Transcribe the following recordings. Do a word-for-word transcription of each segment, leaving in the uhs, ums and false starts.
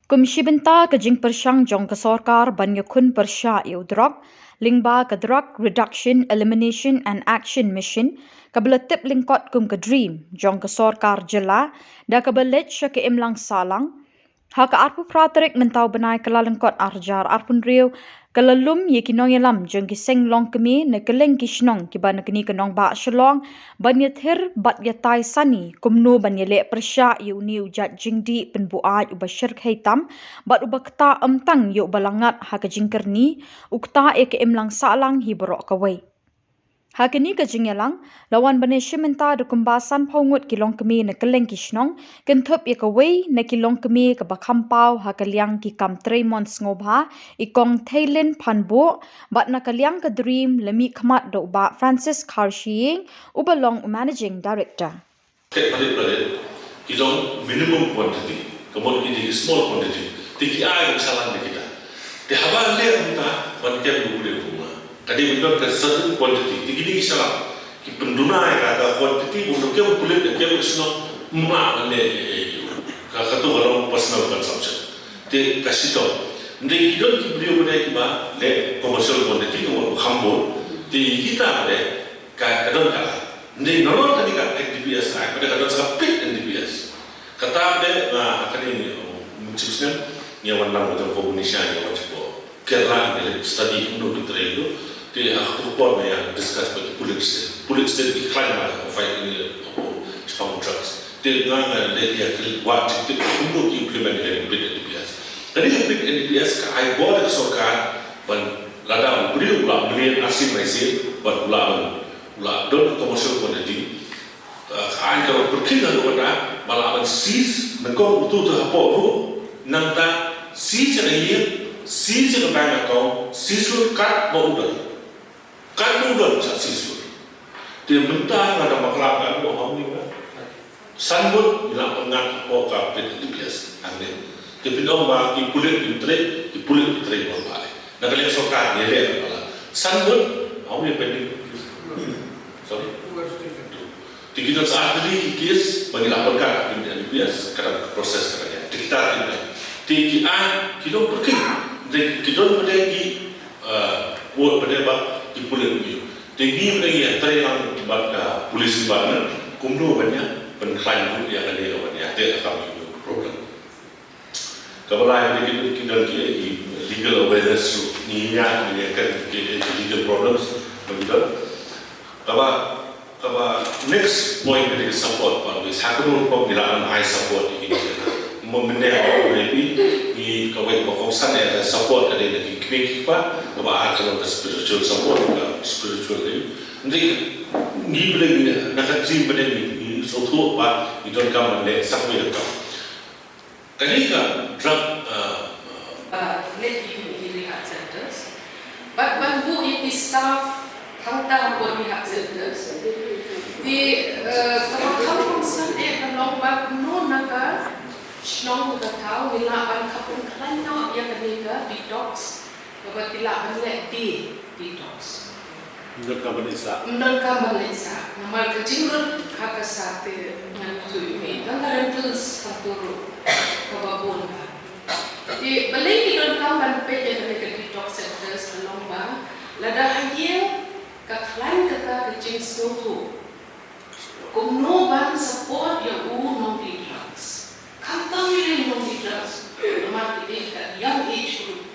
Kum shi bynta ka jingpyrshang jong ka sorkar ban ïakhun pyrshah ïa u drok, lyngba ka Drug Reduction, Elimination and Action Mission, kaba la tip lyngkot kum ka DREAM jong ka sorkar jylla, da kaba leit sha ka imlang sahlang, ha ka arphew phra tarik mynta u bnai Kyllalyngkot arhajar arphew hynriew, ka la lum ïa ki nongïalam jong ki seng longkmie na kylleng ki shnong kiba na kane ka nongbah Shillong, ban ïathir bad ïatai sani kumno ban ïaleh pyrshah ïa une u jait jingdih pynbuaid uba shyrkhei tam bad uba ktah ym tang ïa uba la ngat ha ka jingkyrni, u ktah ïa ka imlang sahlang hi baroh kawei. Ha kane ka jingïalang, la wan ban ïashim bynta da kumba sanphew ngut ki longkmie na kylleng ki shnong, kynthup ïa kawei na ki longkmie kaba kham paw ha ka liang ki kam trei mon sngewbha, i Kong Theilin Phanbuh, bad na ka liang ka DREAM la mihkhmat da u Bah Francis Kharshiing, uba long u Managing Director. Te palit palit, ki long minimum quantity, ka mut ki dei ki small quantity, te ki ai ban shalan da kita. Te haba leh kumta, ban kem u briew kumta. Ka dei ban don ka certain quantity, te kine ki shalan, ki pynduna ïa ka, ka quantity, bun kem pulit, kem ka shnong, mla ban leh, eh, eh, ka, ka tu ka long personal consumption. Te ka shitom. Hynrei ki don ki briew ba dei kiba leh commercial quantity, ka mut kham bun, te kita ba dei, ka, ka don ka. Hynrei nalor kane ka N D P S Act, ba dei ka don sa ka pit N D P S. Kata ba dei, ah, kane, um, chief snem, ngi wan lang jong ko Indonesia, ngi wan jong ko Kerala, ngi leh study kumno ki trei tu. Te ha ka por ngi ïa discuss ba ki pulit state. Pulit state ki khlaiñ ma ka fight ni, oh, spam drugs. Te nga nga leh ïa ki wat jingtip kumno ki implement ïa ka pit N D P S. Kane ka pit N D P S ka ai bor ïa ka sorkar ban lada u briew u la mlien arsien marsien, ban u la ban, u la don commercial quantity, eh, ka aiñ ka pyrkhing haduh katta, ba lah ban seize, nyngkong utu utu hapoh ruh, nangta seize ïa ka ïing, seize ïa ka bank account, seize lut katba u don. Katba u don sa seize lut. Te mynta nga dang bakla katba how many nga? San ngut ngi la pynngat hapoh ka pit N D P S hangne. Te phin ong ba ki pulit phin trei, ki pulit phin trei ba paid. Na ka liang sorkar ngi leh ba la. San ngut, how many pending? Sorry? Te ki don sa ar tylli ki case ba ngi la pynngat ha pit N D P S, ka dang process ka dang ïaid. Te kita ki dang. Te ki ai, ki don pyrkhing. Te ki don ba dei ki, eh, ward ba dei ba ki pulit ngi. Te ngi ba dei ngi trei lang bad ka police department, kumno ban ïa pynkhlaiñ ruh ïa kane ka ban ïa te ka kam ïa problem. Kaba lai, ki, ki don ki, ki legal awareness ruh, ngi ïa, ngi ïa ka, ki, ki legal problems ba ki don. Kaba, kaba next point ka dei ka support, ba ngi sa ka ruh, ba ngi la ai support ïa ki. Mo mynne ba ngi pi, ngi kawei ba kongsan ïa ka support ka dei na ki kmie ki kpa, kaba ar ka long ka spiritual support, ka spiritual dei. Ngi, ngi ba dei ngi na ka team ba dei ngi, ngi sngewthuh ba ngi donkam ban leh sa kawei ka kam. Kane ka drug, uh, uh, uh, leh ïa ki rehab centers. Bad ban buh ïa ki staff hangta hapoh rehab centers. Te, uh, kaba kham kongsan eh ka long ba kumno na ka shnong ka thaw ngi lah ban kham pynkhlaiñ noh ïa kane ka detox. Kaba ki lah ban leh de-, detox. Ym donkam ban leh sah. Ym donkam ban leh sah. Namar ka jinglut ha ka sah te ngan ïathuh ïa me. Tang ka rentals hangto ruh kaba bun bha. Te balei ki donkam ban peit ïa kane ka detox centers ka long ba lada ha ïing ka khlaiñ kata ka jingsngewthuh. Kumno ban support ïa u nongdih drugs. Khamtam ïa u nongdih drugs. Namar ki dei ka young age group.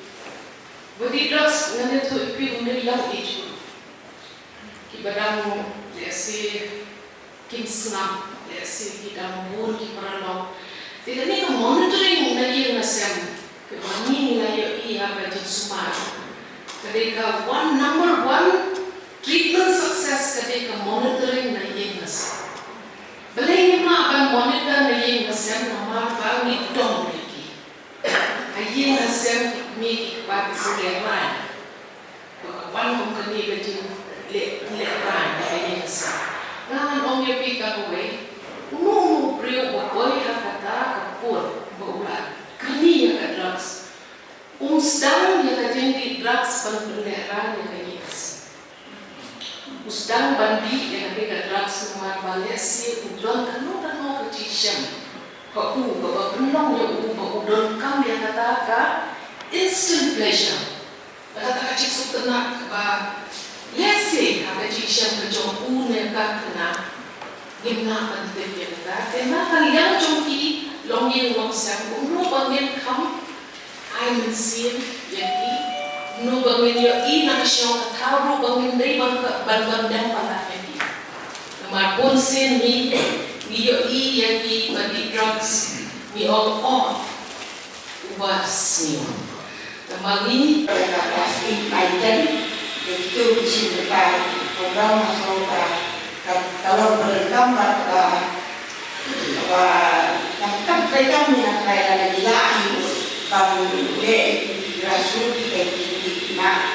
Ba dih drugs ngan ïathuh ïa phi, u dei young age group. Kiba dang lehse kim sngap, lehse ki dang bun ki paralok. Te kane ka monitoring na ïing na sem. Kaba ngi ngi la ïohi ha ka jingsumar. Ka dei ka one, number one treatment success ka dei ka monitoring na ïing na sem. Balei ngim lah ban monitor na ïing na sem namar ba ngi dom ïa ki. Ha ïing ha sem ki kmie ki kpa ki sngewlehrain. Ba ka wan kum kane ka jingleh, lehraiñ na ka ïing ka sem. Nga ngan ong ïa phi ka kawei. Uno uno u briew uba poi ha kata ka por ba u la kyrni ïa ka drugs, um sdang ïa ka jingdih drugs ban pynlehrain ïa ka ïing ka sem. U sdang ban dih ïa kane ka drugs namar ba lehse u don kano kano ka jingshem. Ba u, ba, ba pynlong ïa u, ba u donkam ïa kata ka instant pleasure. Ba kata ka jingsngewtynnat ba, lehse ha ka jingshem ka jong u ne ka khynnah ngim lah ban tip ïa kata. Te na ka liang jong ki longïing longsem, kumno ba ngin kham ai mynsiem ïa ki, kumno ba ngin ïohi na ka shong ka thaw ruh ba ngin dei ban, ban, ban dem palat ïa ki. Namar bunsien ngi, ngi ïohi ïa ki ba dih drugs, ngi ong, oh, uba sniew. Namar ngi, ka plastik nine ten, ïa kitu ki shu buh program ha ka, ka, ka long ba donkam bad ka, ba donkam treikam ïa ka, ïa ka, ïa ka, ban leh grassroots activity na,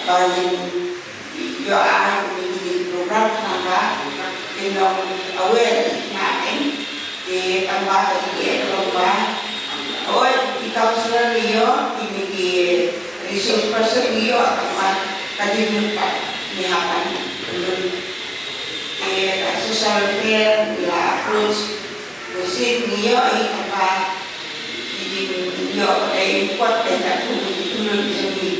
ban ïoh ai ïa ki program khnang ba kin long aware ïa ki khynnah. Te tang ba ka jingeh ka long ba, oi, ki counselor ngi ïoh, kine ki resource person ngi ïoh, tang ba ka jingmut pat ngi hap ban pynlong. Te ka social welfare ngi la approach, to sien ngi ïoh hi, tang ba ki jingïoh ka dei import, te ka tu ki tu ki jong ngi.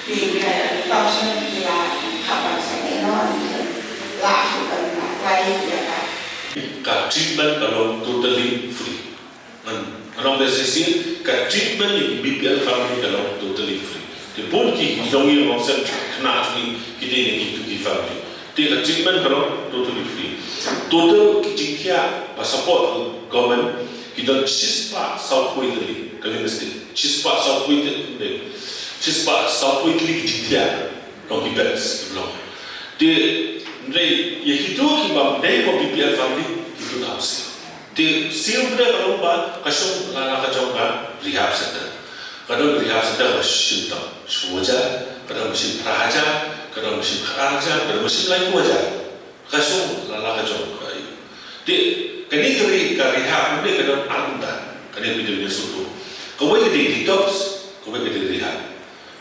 Te ngi la ïoh thousand ngi la hap ban sa ngi ïoh ngi la shu kan apply ïa ka. Ka treatment ka long totally free. Ngan, ngan ong ba shisien, ka treatment ïa ki B P L family ka long totally free. Te bun ki longïing longsem khynnah jong ngi ki dei na kitu ki family. Te ka treatment ka long totally free. Total ki jingthiah ba support government ki don shispah sawphew tylli, ka lim state. Shispah sawphew tylli, shispah sawphew tylli ki jingthiah. Long ki beds ki long. Te hynrei ïa kitu ki bym dei ba B P L family kitu dang siew. Te siew pdeng ka long ba ka shong la la ka jong ka rehab center. Ka don rehab center ba shim tang shiphew hajar, ka don ba shim phra hajar, ka don ba shim khatar hajar, ka don ba shim laiphew hajar. Ka shong la la ka jong ka ïa. Te kane ka re-, ka rehab ne ka don ar kumta. Kane ka dei ne sutu. Kawei ka dei detox, kawei ka dei rehab.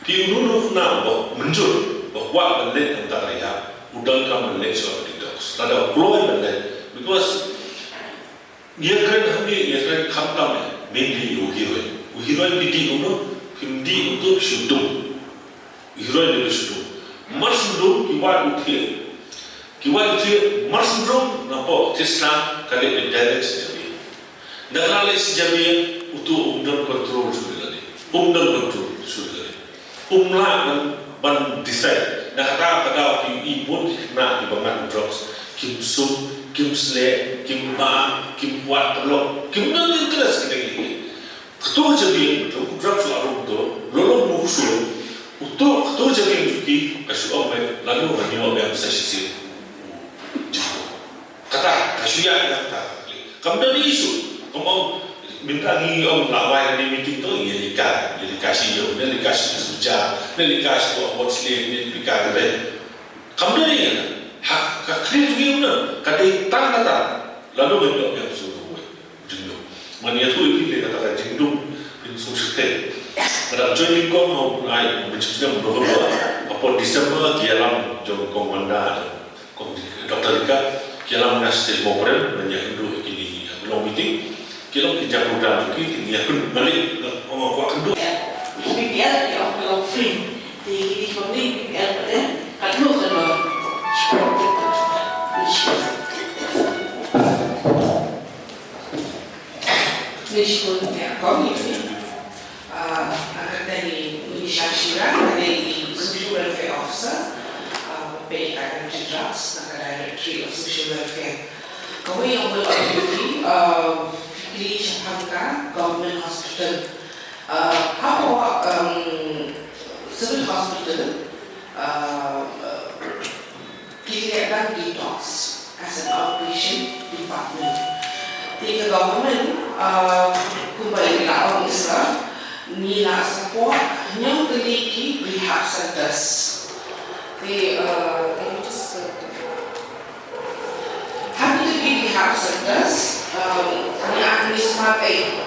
Te uno uno u khynnah ba mynjur, ba kwah ban leit na kata ka rehab, u donkam ban leit sha ka detox. Lada u kloi ban leit, because ngi ïakren hangne, ngi ïakren khamtam eh, mainly u heroin. U heroin phi dih kumno, phim dih utu shu dum. U heroin dei shu dum. Mar shu dum ki wad u thiah. Ki wad u thiah, mar shu dum, napoh thiah sdang ka leit direct sha jabieng. Nda ka la leit sha jabieng, utu um don control shuh ïa lade. Um don control shuh ïa lade. Um lah ban, ban decide. Na kata ka daw ki ïohi bun ki khynnah kiba ngat drugs, kim sum, kim sleh, kim bam, kim wad paralok, kim don interest kita kiei kiei. Katu ka jabieng, katu ka drugs la rum tu, lolo mu shu. Utu, katu ka jabieng jong ki, ka shu ong ba, lano ngan ïoh biang sa shisien. Kata, ka shu ïa kata. Kam don issue. Kam ong, mynta ngi ong la wai ha kane meeting to, ïa lika, ïa lika shi ïoh, ïa lika shi suja, ïa lika shi award slip, ïa lika kata. Kam don issue. Ha, ka clear jong ngi kumno, ka dei tang kata. Lano ngan ïoh biang shuh ruh. Jingdum. Ngan ïathuh ïa phi lei kata ka jingdum, phin sngewsih te. Nga dang join nyngkong ha u bnai, mynshwa snem November, hapoh December ki ïalam jong Kong Wanda, Kong Doctor Rika, ki ïalam nga sha stage Mawprem, ban ïakynduh ïa kine ki long meeting, ki long ki jia program jong ki, ki ïakynduh malik, nga ong nga kwah kynduh. B P L ki ong ka long free. Te kine ki family B P L pat, eh, katno ka long. Ngi shu ïa kong ïa phi. Ah, nga kyrteng i Nisha Shira, nga dei i Social Welfare Officer, ah, ba peit ïa ka Anti Drugs na ka Directorate of Social Welfare. Kawei ka ong ba phi, ah, phi kylli shaphang ka Government Hospital. Ah, hapoh, um, Civil Hospital, ah, ki leh ban detox as an outpatient department. Te ka government, uh, kumba i la ong i sa, ngi la support hynñiew tylli ki rehab centers. Te, uh, can you just, uh, ha kito ki rehab centers, um, ngi, ngi sumar ei.